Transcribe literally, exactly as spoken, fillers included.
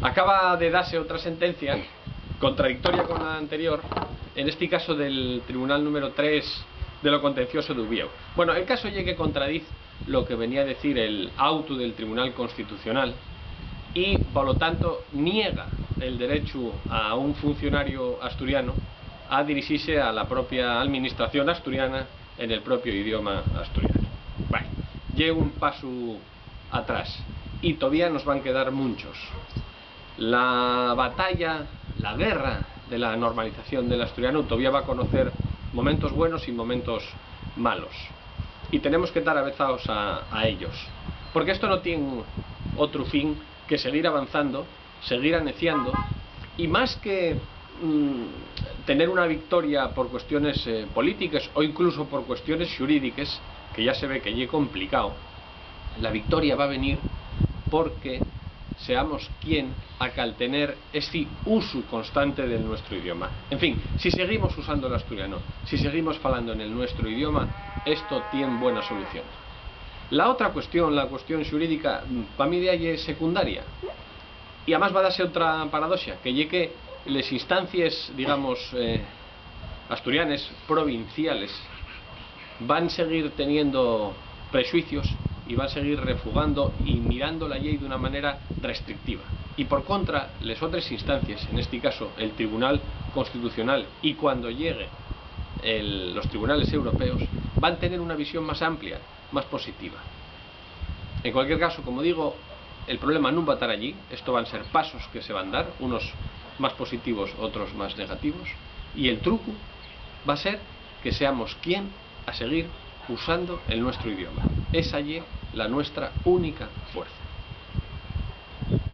Acaba de dase otra sentencia contradictoria con la anterior, en este caso del Tribunal número tres de lo Contencioso de Uviéu. Bueno, el caso ye que contradiz lo que venía a decir el autu del Tribunal Constitucional y, polo tanto, niega el derechu a un funcionario asturiano a dirixise a la propia alministración asturiana en el propio idioma asturiano. Bueno, ye un pasu atrás y todavía nos van quedar munchos. La batalla, la guerra de la normalización del asturiano todavía va a conocer momentos buenos y momentos malos. Y tenemos que estar avezados a, a ellos. Porque esto no tiene otro fin que seguir avanzando, seguir aneciando, y más que mm, tener una victoria por cuestiones eh, políticas o incluso por cuestiones jurídicas, que ya se ve que ye complicado, la victoria va a venir porque seamos quien a caltener este uso constante del nuestro idioma. En fin, si seguimos usando el asturiano, si seguimos falando en el nuestro idioma, esto tiene buena solución. La otra cuestión, la cuestión jurídica, para mi idea ye secundaria. Y además va a darse otra paradoxa, que ye que les instancies, digamos, eh, asturianes, provinciales, van seguir teniendo prexuicios y van seguir refugando y mirando la llei d'una manera restrictiva. Y por contra, les otres instancies, en este caso el Tribunal Constitucional y cuando llegue el, los tribunales europeos, van tener una visión más amplia, más positiva. En cualquier caso, como digo, el problema nun va a tar allí, esto van ser pasos que se van dar, unos más positivos, otros más negativos, y el truco va a ser que seamos quien a seguir usando el nuestro idioma. Esa ye la nuestra única fuerza.